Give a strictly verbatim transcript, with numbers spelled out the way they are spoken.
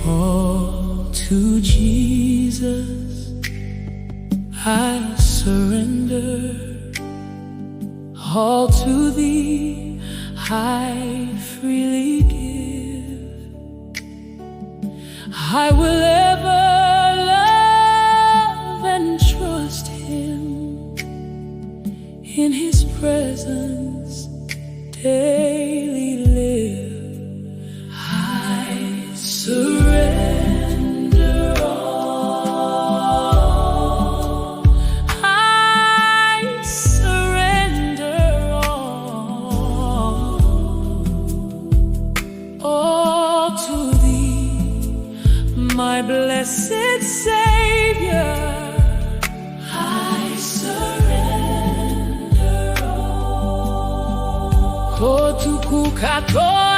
All to Jesus I surrender. All to thee I freely give. I will ever love and trust him, in his presence daily live. I surrender all. I surrender all. All to thee, my blessed Savior, I surrender all. Ko tuku katoa